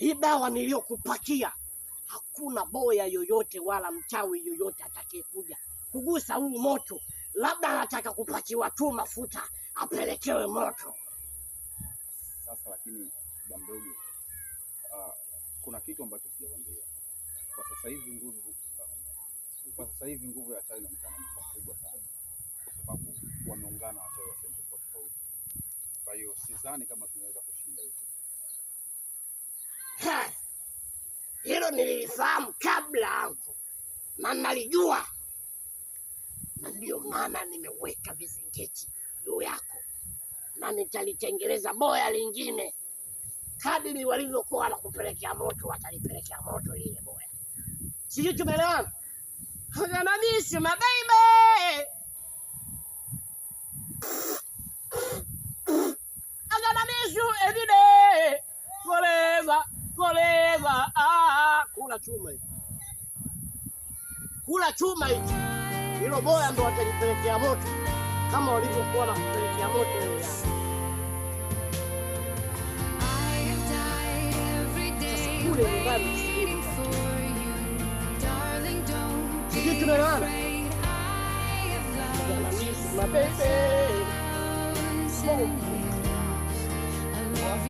Hii dawa niliyokupakia, hakuna boya yoyote wala mchawi yoyote atakayekuja kugusa huu moto, labda anataka kupakiwa tu mafuta apelekewe moto. Sasa lakini baba mdogo, kuna kitu ambacho sijakwambia. Kwa sasa hivi nguvu ya wachawi inaonekana ni kubwa sana, kwa sababu wameungana wachawi wa sehemu tofauti tofauti. Kwa hiyo sidhani kama tunaweza kushinda hivi. Ha! Hilo nililifahamu kabla yangu na nalijua, na ndiyo maana nimeweka vizingiti juu yako, na nitalitengeleza boya lingine kadiri walivyokuwa wanakupelekea moto, watalipelekea moto lile boya. Sijui tumeelewana? I'm gonna miss you, my baby. I'm gonna miss you every day. Forever, forever. Ah, kula chuma hicho. Kula chuma hicho. Hilo boya ndo watalipelekea moto kama walivyokuwa wanakupelekea moto wewe. I have died every day Sasa kule nyumbani waiting for you. Darling, don't Sijui be tumeelewana? afraid. I have I'm gonna loved miss you you, my baby. thousand